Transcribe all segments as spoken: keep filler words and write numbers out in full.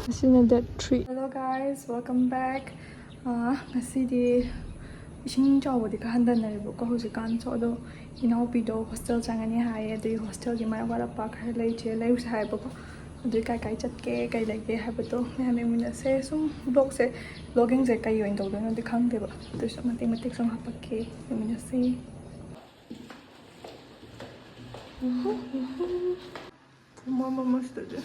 ꯑꯁꯤꯅ date three. Hello guys, welcome back. ꯑꯥ, ꯉꯁꯤꯗꯤ ꯏꯁꯤꯡ ꯆꯥꯎꯕꯗꯤ ꯈꯔ ꯍꯟꯊꯅꯔꯦꯕꯀꯣ ꯍꯧꯖꯤꯛꯀꯥꯟꯁꯨ꯫ ꯑꯗꯣ ꯏꯅꯥꯎꯄꯤꯗꯣ ꯍꯣꯁꯇꯦꯜ ꯆꯪꯉꯅꯤ ꯍꯥꯏꯌꯦ, ꯑꯗꯨꯒꯤ ꯍꯣꯁꯇꯦꯜꯒꯤ ꯃꯔꯛ ꯃꯔꯛꯄ ꯈꯔ ꯂꯩꯁꯦ, ꯂꯩꯔꯨꯁꯦ ꯍꯥꯏꯕꯀꯣ꯫ ꯑꯗꯨꯏ ꯀꯥꯏ ꯀꯥꯏ ꯆꯠꯀꯦ, ꯀꯩ ꯂꯩꯒꯦ ꯍꯥꯏꯕꯗꯣ ꯃꯌꯥꯝ ꯌꯦꯡꯃꯤꯟꯅꯁꯦ꯫ ꯁꯨꯝ vlogꯁꯦ, vloggingꯁꯦ ꯀꯩ ꯑꯣꯏꯅ ꯇꯧꯗꯣꯏꯅꯣꯗꯤ ꯈꯪꯗꯦꯕ, ꯑꯗꯨꯏꯁꯨ ꯃꯇꯦꯛ ꯃꯇꯦꯛ ꯁꯨꯝ ꯍꯥꯞꯄꯛꯀꯦ, ꯌꯦꯡꯃꯤꯟꯅꯁꯦ꯫ ꯄꯨꯝꯃꯝ ꯑꯃ ꯁꯤꯗꯗꯤ꯫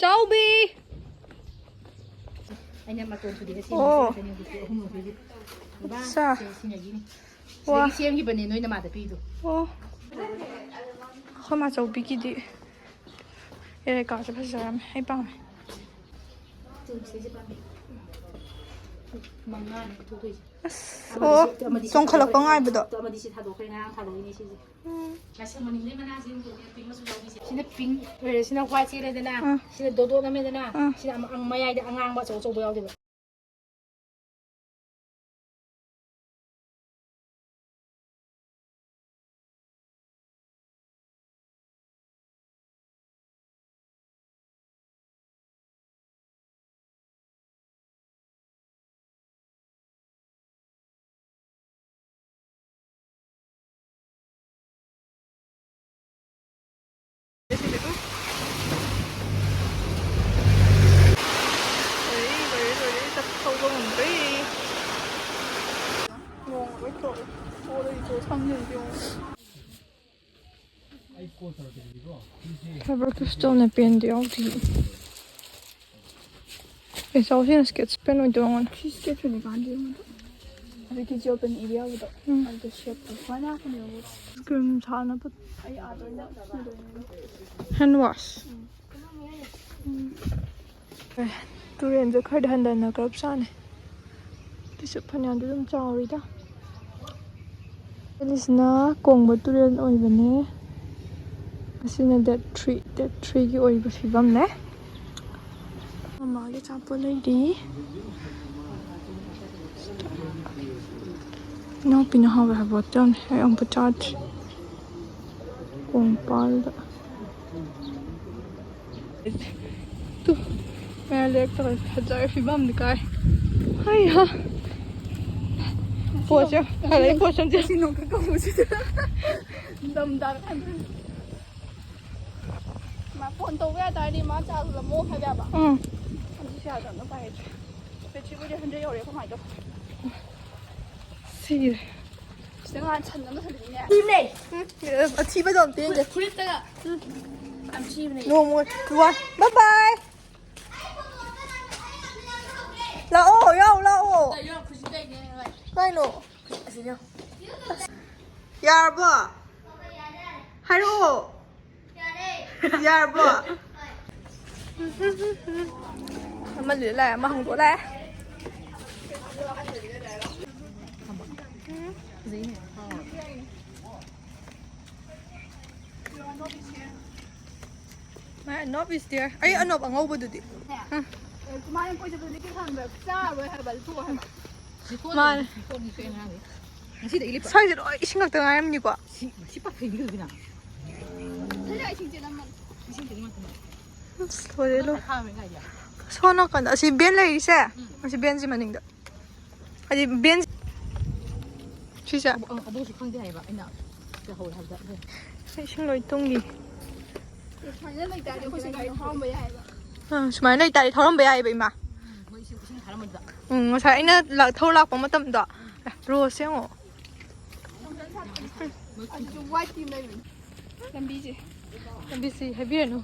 ꯆꯥꯎꯕꯤ! ꯑꯩꯅ ꯃꯇꯣꯟ ꯁꯨꯗꯦ, ꯁꯤ ꯑꯣ꯫ ꯁꯤ ꯑꯍꯨꯝ ꯂꯧꯗꯣꯏꯁꯦ꯫ ꯕꯕꯥ, ꯑꯠꯆꯥ꯫ ꯁꯦ ꯁꯤꯅ ꯑꯩꯒꯤꯅꯤ꯫ ꯋꯥ꯫ ꯁꯤꯗꯒꯤ ꯁꯦꯝꯈꯤꯕꯅꯦ ꯅꯣꯏ ꯅꯃꯥꯗ ꯄꯤꯗꯣ꯫ ꯑꯣ꯫ ꯑꯩꯈꯣꯏ ꯃꯥꯆꯧꯕꯤꯒꯤꯗꯤ ꯑꯦꯔꯦꯀꯥꯁꯦ ꯐꯖꯔꯝꯃꯦ꯫ ꯑꯩ ꯄꯥꯝꯃꯦ꯫ ꯇꯨ, ꯁꯤꯁꯦ ꯄꯥꯝꯃꯦ꯫ ꯃꯉꯥꯅꯦ ꯄꯨꯊꯣꯛꯇꯣꯏꯁꯦ꯫ ꯑꯁ, ꯑꯃꯗꯤ ꯑꯣ, ꯁꯤ-, ꯑꯃꯗꯤ ꯁꯤ ꯆꯣꯡꯈꯠꯂꯛꯄ ꯊꯥꯗꯣꯛꯈ꯭ꯔꯦ꯫ ꯉꯥꯏꯕꯗꯣ꯫ ꯑꯃꯗꯤ ꯁꯤ ꯊꯥꯗꯣꯛꯈ꯭ꯔꯦ, ꯉꯔꯥꯡ ꯊꯥꯗꯣꯛꯏꯅꯦ ꯁꯤꯁꯦ꯫ ꯎꯝ꯫ ꯉꯁꯤ ꯃꯅꯤꯡꯗꯩ ꯃꯅꯥꯁꯤ ꯑꯃꯨꯛ ꯄꯤꯡ ꯃꯆꯨ ꯌꯥꯎꯕꯤꯁꯦ꯫ ꯁꯤꯅ ꯄꯤꯡ ꯑꯣꯏꯔꯦ, ꯁꯤꯅ ꯋꯥꯏꯠ ꯆꯦꯜꯂꯦꯗꯅ, ꯑꯥ꯫ ꯁꯤꯅ ꯗꯣꯠ ꯗꯣꯠ ꯅꯝꯃꯦꯗꯅ, ꯑꯥ꯫ ꯁꯤꯅ ꯑꯃ-, ꯑꯪ-, ꯃꯌꯥꯏꯗ ꯑꯉꯥꯡꯕ ꯑꯆꯧ ꯑꯆꯧꯕ ꯌꯥꯎꯗꯣꯏꯕ꯫ ꯂꯣꯏꯔꯦ, ꯂꯣꯏꯔꯦ, ꯂꯣꯏꯔꯦ, ꯆꯠ-, ꯊꯧꯕ ꯉꯝꯗ꯭ꯔꯦ꯫ ꯅꯣꯡ ꯂꯣꯏ ꯆꯣꯠꯂꯦ꯫ ꯆꯣꯠꯂꯦ, ꯆꯣꯠꯂꯦ, ꯁꯝꯁꯤꯡꯁꯦ ꯌꯦꯡꯉꯣ꯫ Faber Castell ꯅ pen ꯗꯤ ꯌꯥꯎꯗꯦ꯫ ꯑꯦ, ꯆꯥꯎꯁꯤꯅ sketch pen ꯑꯣꯏꯅ ꯇꯧꯔꯝꯒꯅꯤ꯫ ꯁꯤ sketch pen ꯅꯤ ꯀꯥꯟꯗꯦ ꯑꯩꯉꯣꯟꯗ꯫ ꯍꯧꯖꯤꯛꯀꯤ ꯖꯤꯑꯣꯄꯦꯟ ꯏꯕ ꯌꯥꯕꯗꯣ, ꯎꯝ꯫ ꯑꯗꯨ ꯁꯦꯞꯇꯣ ꯁꯨꯃꯥꯏꯅ ꯂꯥꯛꯄꯅꯦꯕ꯫ ꯀ꯭ꯔꯤꯝ ꯊꯥꯅꯕ꯫ ꯑꯩ ꯑꯥꯗ ꯑꯣꯏꯅ ꯁꯤꯖꯤꯟꯅꯗꯣꯏꯅꯦ꯫ ꯍꯦꯟ ꯋꯥꯁ꯫ ꯎꯝ꯫ ꯇꯨꯔꯦꯟꯁꯦ ꯈꯔꯗꯤ ꯍꯟꯊꯅꯈ꯭ꯔꯕ ꯖꯥꯠꯅꯦ꯫ ꯑꯗꯨꯁꯨ ꯐꯅꯌꯥꯝꯗꯤ ꯑꯗꯨꯝ ꯆꯥꯎꯔꯤꯗ꯫ ꯑꯁꯤꯅ ꯀꯣꯡꯕ ꯇꯨꯔꯦꯜ ꯑꯣꯏꯕꯅꯦ꯫ ꯑꯁꯤꯅ ꯗꯦꯠ ꯊ꯭ꯔꯤ, ꯗꯦꯠ ꯊ꯭ꯔꯤꯒꯤ ꯑꯣꯏꯕ ꯐꯤꯕꯝꯅꯦ꯫ ꯃꯃꯥꯒꯤ ꯑꯆꯥꯄꯣꯠ ꯂꯩꯔꯤ꯫ ꯏꯅꯥꯎꯄꯤꯅ ꯍꯥꯎꯋꯦ ꯍꯥꯏꯕ ꯍꯣꯇꯦꯜꯅꯦ, ꯑꯩ ꯑꯃꯨꯛꯀ ꯆꯥꯗ꯭ꯔꯤ꯫ ꯀꯣꯡꯄꯥꯜꯗ꯫ ꯇꯨ, ꯃꯌꯥꯝ ꯂꯦꯞ ꯇꯧꯔꯦ꯫ ꯐꯖꯔꯦ ꯐꯤꯕꯝꯗꯤ ꯀꯥꯏ꯫ ꯍꯩ ꯍꯥ꯫ ꯄꯣꯠꯁꯦ, ꯐꯔꯦ, ꯄꯣꯠꯁꯦ ꯑꯝꯇ꯫ ꯁꯤ ꯅꯣꯡ ꯈꯔ ꯀꯧꯕꯁꯤꯗ꯫ ꯗꯝ ꯗꯥꯔ ꯀꯥꯟꯗ꯫ ꯃꯥ ꯐꯣꯟ ꯇꯧꯕ ꯌꯥ ꯇꯥꯔꯗꯤ ꯃꯥ ꯆꯥ ꯂꯨꯜꯂꯝꯃꯣ ꯍꯥꯏꯕ ꯌꯥꯕ꯫ ꯎꯝ꯫ ꯑꯗꯨꯁꯨ ꯌꯥꯗꯕꯅ ꯎꯄꯥꯏ ꯂꯩꯇ꯭ꯔꯦ꯫ ꯕꯦꯇ꯭ꯔꯤꯕꯨꯗꯤ ꯍꯟꯗ꯭ꯔꯦꯠ ꯌꯧꯔꯦ, ꯀꯃꯥꯏꯅ ꯇꯧ? ꯁꯤꯔꯦ꯫ ꯁꯤꯗ ꯉꯍꯥꯟ ꯁꯟ ꯑꯃ ꯁꯟꯗꯣꯛꯏꯅꯦ꯫ ꯊꯤꯕꯅꯦ꯫ ꯎꯝ, ꯑꯊꯤꯕꯗꯣ ꯑꯝꯇ ꯌꯦꯡꯒꯦ꯫ ꯐꯨꯔꯤꯠꯇꯒ꯫ ꯎꯝ꯫ ꯌꯥꯝ ꯊꯤꯕꯅꯦ꯫ ꯅꯣꯡꯃ ꯋꯥ-, bye bye꯫ ꯂꯥꯛꯑꯣ, ꯌꯥꯎ, ꯂꯥꯛꯑꯣ꯫ ꯀꯩꯅꯣ, ꯐꯨꯔꯤꯠꯁꯤ ꯀꯩꯅꯦ, ꯍꯣꯏ꯫ ꯀꯩꯅꯣ? ꯑꯁꯤꯅꯦ꯫ ꯌꯥꯔꯕꯣ? ꯍꯥꯏꯔꯛꯑꯣ꯫ ꯌꯥꯔꯕꯣ? ꯑꯃ ꯂꯤꯠ ꯂꯥꯛꯑꯦ, ꯑꯃ ꯍꯪꯗꯣꯛ ꯂꯥꯛꯑꯦ꯫ ꯎꯝ꯫ ꯐꯖꯩꯅꯦ꯫ My Anop is there. ꯑꯩ ꯑꯅꯣꯞ ꯑꯉꯧꯕꯗꯨꯗꯤ? ꯎꯝ꯫ ꯃꯥꯅ ꯀꯣꯏ ꯆꯠꯄꯗꯗꯤ ꯀꯩ ꯈꯟꯕ꯭ꯔꯥ? ꯆꯥꯔꯣꯏ ꯍꯥꯏꯕ, ꯑꯗꯨ ꯊꯣꯛꯑꯣ ꯍꯥꯏꯕ꯫ ꯃꯥꯅꯦ꯫ ꯉꯁꯤꯗꯒꯤ ꯂꯤꯞ꯫ ꯁ꯭ꯋꯥꯏꯁꯦ ꯂꯣꯏ ꯏꯁꯤꯡ ꯉꯥꯛꯇ ꯉꯥꯏꯔꯝꯅꯤꯀꯣ? ꯁꯤ, ꯁꯤ ꯄꯥꯛ ꯐꯩꯅꯤ ꯀꯩꯅꯣ꯫ ꯊꯥꯏꯅ ꯏꯁꯤꯡ ꯆꯦꯟꯂꯝꯕꯅꯤ꯫ ꯏꯁꯤꯡ ꯆꯦꯟꯕ ꯉꯥꯛꯇꯅꯦ꯫ ꯑꯁ, ꯂꯣꯏꯔꯦ, ꯂꯣꯏꯔꯦ꯫ ꯊꯥꯕꯅꯤ ꯀꯥꯏꯗ? ꯁꯣꯝ ꯅꯥꯀꯟꯗ, ꯑꯁꯤ ꯚꯦꯟ ꯂꯩꯔꯤꯁꯦ? ꯎꯝ꯫ ꯑꯁꯤ ꯚꯦꯟꯁꯤ ꯃꯅꯤꯡꯗ꯫ ꯍꯥꯏꯗꯤ ꯚꯦꯟ ꯁꯤꯁꯦ? ꯑꯕꯣꯛ-, ꯑꯕꯣꯛꯁꯨ ꯈꯪꯗꯦ ꯍꯥꯏꯌꯦꯕ, ꯑꯩꯅ ꯂꯩꯍꯧꯋꯦ ꯍꯥꯏꯕꯗ꯫ ꯏꯁꯤꯡ ꯂꯣꯏ ꯇꯨꯡꯒꯤ꯫ ꯁꯨꯃꯥꯏꯅ ꯂꯩꯇꯥꯔꯗꯤ ꯑꯩꯈꯣꯏꯁꯨ ꯒꯥꯔꯤ ꯊꯧꯔꯝꯕ ꯌꯥꯏꯌꯦꯕ꯫ ꯑꯥ, ꯁꯨꯃꯥꯏꯅ ꯂꯩꯇꯥꯔꯗꯤ ꯊꯧꯔꯝꯕ ꯌꯥꯏꯌꯦꯕ, ꯏꯃꯥ꯫ ꯎꯝ, ꯃꯣꯏ ꯏꯁꯤꯡ, ꯏꯁꯤꯡ ꯊꯥꯔꯝꯕꯗ꯫ ꯎꯝ, ꯉꯁꯥꯏ ꯑꯩꯅ ꯂꯥꯛ-, ꯊꯧꯔ ꯂꯥꯛꯄ ꯃꯇꯝꯗꯣ꯫ ꯔꯣꯁꯁꯦ ꯌꯦꯡꯉꯣ꯫ ꯑꯗꯨꯁꯨ ꯋꯥꯏꯠꯀꯤ ꯑꯃ ꯂꯩꯕꯅꯤ꯫ ꯂꯝꯕꯤꯁꯦ꯫ ꯂꯝꯕꯤꯁꯤ ꯍꯥꯏꯕꯤꯔꯅꯨ꯫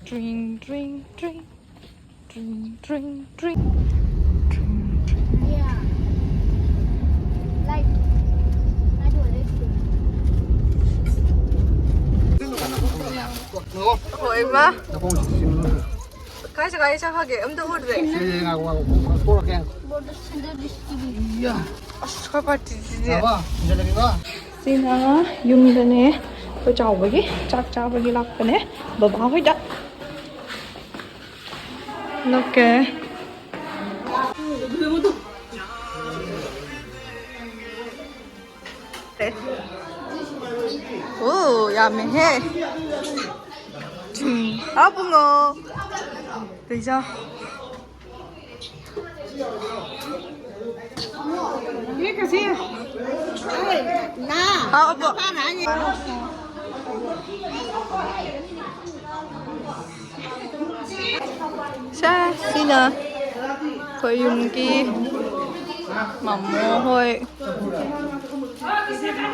ꯇ꯭ꯔꯤꯡ, ꯇ꯭ꯔꯤꯡ, ꯇ꯭ꯔꯤꯡ꯫ ꯇ꯭ꯔꯤꯡ, ꯇ꯭ꯔꯤꯡ, ꯇ꯭ꯔꯤꯡ꯫ ꯇ꯭ꯔꯤꯡ, ꯇ꯭ꯔꯤꯡ꯫ ꯍꯣꯏ, ꯏꯃꯥ꯫ ꯀꯥꯏ ꯆꯠ-, ꯀꯥꯏ ꯆꯠꯈ꯭ꯔꯒꯦ? ꯑꯝꯇ ꯎꯗ꯭ꯔꯦ꯫ ꯁꯤ ꯉꯥꯏꯈꯣ, ꯉꯥꯏꯈꯣ, ꯊꯣꯛꯂꯛꯀꯦ꯫ ꯏꯌꯥ꯫ ꯑꯁ, ꯑꯩꯈꯣꯏ ꯄꯥꯔꯇꯤꯁꯤꯗꯤ꯫ ꯂꯥꯛꯑꯣ, ꯏꯟꯖꯜꯂꯒꯦꯀꯣ꯫ ꯁꯤꯅ ꯌꯨꯝꯗꯅꯦ, ꯑꯩꯈꯣꯏ ꯆꯥꯎꯕꯒꯤ ꯆꯥꯛ ꯆꯥꯕꯒꯤ ꯂꯥꯛꯄꯅꯦ, ꯕꯕꯥ ꯍꯣꯏꯗ꯫ ꯂꯥꯛꯀꯦ꯫ ꯑꯣ, ꯌꯥꯝꯃꯦꯍꯦ꯫ ꯍꯥꯎ, ꯕꯨꯡꯉꯣ꯫ ꯀꯩꯖꯥ? ꯍꯥꯎ, ꯑꯕꯣꯛ꯫ ꯁꯦ, ꯁꯤꯅ ꯑꯩꯈꯣꯏ ꯌꯨꯝꯒꯤ ꯃꯃꯣ ꯍꯣꯏ꯫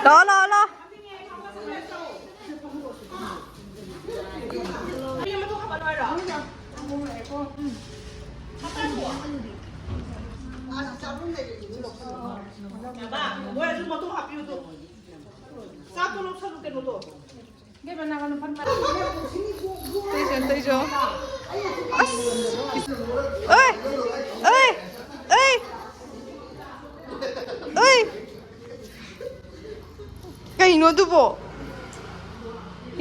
ꯂꯥꯛꯑꯣ, ꯂꯥꯛꯑꯣ, ꯂꯥꯛꯑꯣ꯫ ꯃꯣꯏ ꯑꯗꯨ ꯃꯇꯨꯡ ꯍꯥꯞꯄꯤꯌꯨ ꯇꯨ꯫ ꯆꯥꯛꯇꯣ ꯂꯧꯁꯜꯂꯨ ꯀꯩꯅꯣꯗꯣ꯫ ꯇꯩꯖꯣ, ꯇꯩꯖꯣ꯫ ꯑꯁ! ꯑꯣꯏ! ꯑꯣꯏ! ꯑꯣꯏ! ꯑꯣꯏ! ꯀꯩꯅꯣ ꯑꯗꯨꯕꯣ?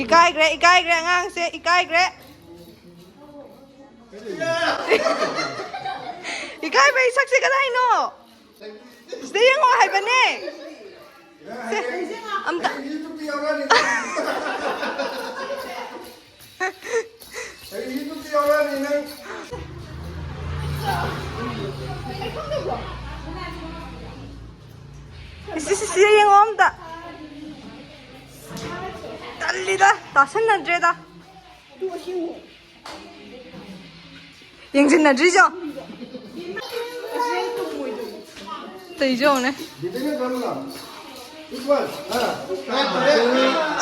ꯏꯀꯥꯏꯈ꯭ꯔꯦ, ꯏꯀꯥꯏꯈ꯭ꯔꯦ ꯑꯉꯥꯡꯁꯦ, ꯏꯀꯥꯏꯈ꯭ꯔꯦ꯫ ꯏꯀꯥꯏꯕꯩ ꯁꯛꯁꯦ ꯀꯗꯥꯏꯅꯣ? ꯁꯤꯗ ꯌꯦꯡꯉꯣ ꯍꯥꯏꯕꯅꯦ꯫ ꯁꯦ, ꯑꯝꯇ꯫ ꯏꯁ, ꯏꯁ, ꯏꯁ, ꯌꯦꯡꯉꯣ ꯑꯝꯇ꯫ ꯇꯜꯂꯤꯗ, ꯇꯥꯁꯟꯅꯗ꯭ꯔꯦꯗ꯫ ꯌꯦꯡꯁꯤꯟꯅꯗ꯭ꯔꯤꯁꯣ꯫ ꯇꯧꯔꯤꯁꯦ ꯌꯦꯡꯉꯨꯅꯦ꯫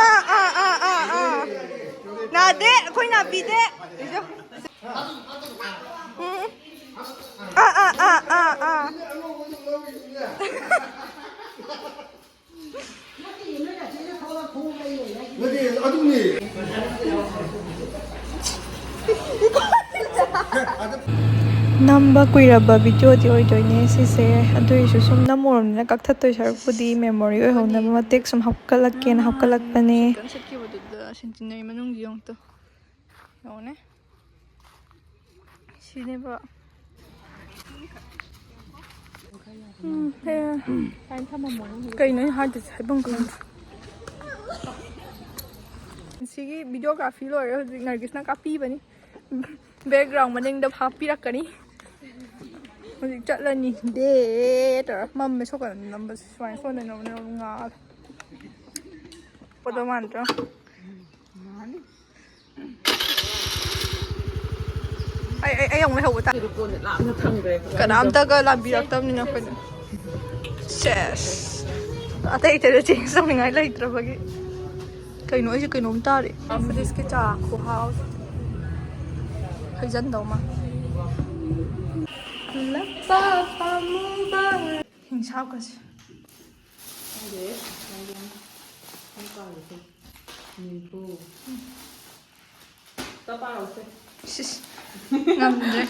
ꯑꯥ, ꯑꯥ, ꯑꯥ, ꯑꯥ, ꯑꯥ꯫ ꯅꯥꯗꯦ, ꯑꯩꯈꯣꯏ ꯅꯥꯕꯤꯗꯦ꯫ ꯇꯧꯔꯤꯁꯦ ꯌꯦꯡꯉꯨ꯫ ꯎꯝ꯫ ꯑꯥ, ꯑꯥ, ꯑꯥ, ꯑꯥ, ꯑꯥ꯫ ꯅꯠꯇꯦ, ꯑꯗꯨꯅꯦ꯫ ꯅꯝꯕ ꯀꯨꯏꯔꯕ ꯚꯤꯗꯤꯑꯣꯗꯤ ꯑꯣꯏꯗꯣꯏꯅꯦ ꯁꯤꯁꯦ꯫ ꯑꯗꯨꯏꯁꯨ ꯁꯨꯝ ꯅꯝꯃꯨꯔꯕꯅꯤꯅ ꯀꯛꯊꯠꯇꯣꯏ ꯁꯔꯨꯛꯄꯨꯗꯤ memory ꯑꯣꯏꯍꯧꯅꯕ ꯃꯇꯦꯛ ꯁꯨꯝ ꯍꯥꯞꯀꯠꯂꯛꯀꯦꯅ ꯍꯥꯞꯀꯠꯂꯛꯄꯅꯦ꯫ ꯆꯠꯈꯤꯕꯗꯨꯗ centenary ꯃꯅꯨꯡꯒꯤ ꯌꯦꯡꯉꯨ ꯇꯨ꯫ ꯌꯦꯡꯉꯨꯅꯦ꯫ ꯁꯤꯅꯦꯕ꯫ ꯎꯝ, ꯍꯦ꯫ ꯀꯩꯅꯣ ꯑꯩꯅ ꯍꯥꯏꯗꯣꯏꯁꯦ? ꯍꯥꯏꯐꯝ ꯈꯪꯗ꯭ꯔꯦ꯫ ꯁꯤꯒꯤ videography ꯂꯣꯏꯔꯦ꯫ ꯍꯧꯖꯤꯛ ꯅꯔꯒꯤꯁꯅ ꯀꯥꯞꯄꯤꯕꯅꯤ꯫ Background ꯃꯅꯤꯡꯗ ꯍꯥꯞꯄꯤꯔꯛꯀꯅꯤ꯫ ꯍꯧꯖꯤꯛ ꯆꯠꯂꯅꯤ꯫ ꯗꯦ ꯇꯧꯔ ꯃꯝꯃꯦ꯫ ꯁꯣꯛꯀꯗꯕꯅꯤ ꯅꯝꯕꯁꯦ꯫ ꯁꯨꯃꯥꯏꯅ ꯁꯣꯟꯗꯅ ꯉꯥꯜꯂꯦ꯫ ꯐꯣꯇꯣ ꯃꯥꯟꯗ꯭ꯔꯣ? ꯑꯩ ꯑꯩ ꯑꯩ ꯑꯃꯨꯛ ꯂꯩꯍꯧꯕ ꯇꯥ-, ꯁꯤꯗꯤ ꯀꯣꯟꯅ ꯂꯥꯞꯅ ꯊꯝꯈ꯭ꯔꯦ꯫ ꯀꯅꯥꯝꯇꯒ ꯂꯥꯝꯕꯤꯔꯛꯇꯕꯅꯤꯅ ꯑꯩꯈꯣꯏꯅ꯫ ꯁꯦꯁ꯫ ꯑꯇꯩ ꯑꯇꯩꯗ change ꯇꯧꯅꯤꯡꯉꯥꯏ ꯂꯩꯇ꯭ꯔꯕꯒꯤ꯫ ꯀꯩꯅꯣ ꯑꯩꯁꯦ ꯀꯩꯅꯣꯝ ꯇꯥꯔꯦ꯫ ꯐꯨꯗꯤꯁꯀꯤ ꯆꯥ ꯈꯨꯍꯥꯎ꯫ ꯍꯩꯖꯟꯗꯧ ꯃꯥ꯫ ꯂꯄꯥ ꯄꯥꯝꯃꯨꯕ꯫ ꯍꯤꯡꯁꯥꯞꯀꯁꯦ꯫ ꯈꯪꯗꯦ, ꯈꯪꯗꯦ꯫ ꯅꯪ ꯄꯥꯔꯤꯁꯦ꯫ ꯅꯤꯝꯐꯨ꯫ ꯇ ꯄꯥꯔꯛꯎꯁꯦ꯫ ꯁꯤꯁ꯫ ꯉꯝꯗ꯭ꯔꯦ꯫